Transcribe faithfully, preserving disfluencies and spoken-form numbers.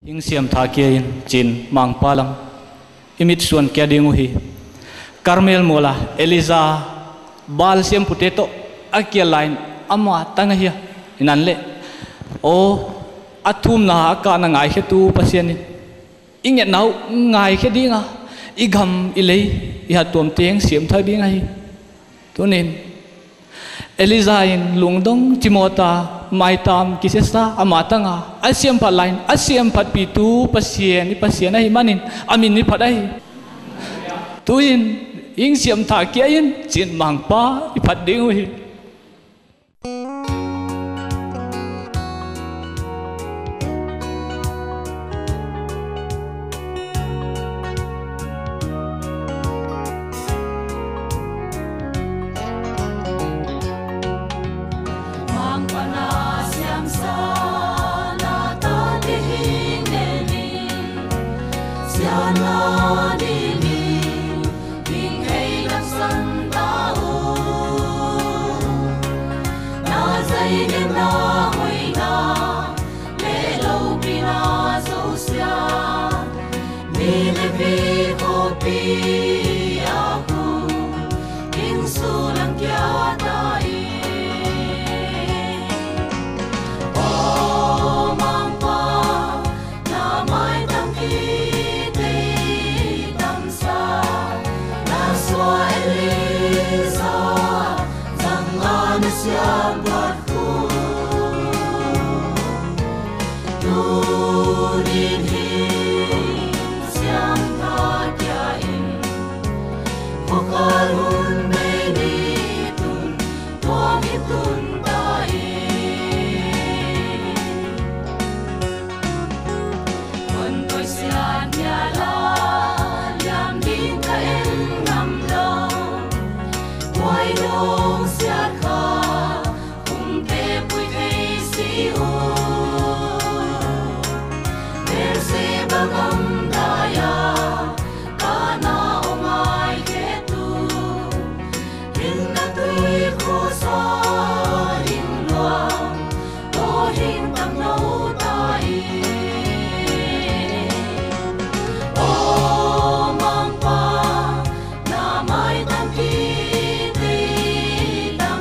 Hing siamtha kia in, ci-in Mangpa lam i mitsuan kia ding uh hi. Karmel mual ah Elijah Baal siampute tawh a kial lai-in ama tang ahi a, i nan leh, aw, a thumna a kahna ngaikhetu Pasian in i ngetna uh ngaikhia ding a, i gam i lei i hattuam teng siamtha ding ahi. Tunin Elijah in lungdong cimawh ta, maitam kisiasa ama tang a, a siamphat lai-in a siamphatpitu Pasian i Pasian ahih manin a min i phat ahi. Tu-in hing siamtha kia in, ci-in Mangpa i phat ding uh hi. Mangpa na siamsa na tate hing ne ni, siana ni ni, hing hei lam san ta uh. Na zai ne na hoina le lopi na zosia, ni le vi khuapi a khu, hing su lam kia ta i. Aw Mangpa, na maitam kite tamsa, na sua Elijah zang a na siamphat khu. Tunin hing siamtha kia in, khuakhal hun bei ni tun, tua mi tun ta in. Kon koi siat nia la, liam ding ka en ngam lo. Koi dong siat kha, khum te pui thei si uh. Beersheba gam dai a, kana ong ai khe tu. Hing na tui khuasa hing luang, aw hing tam no ta i. Aw Mangpa, na maitam kite tamsa,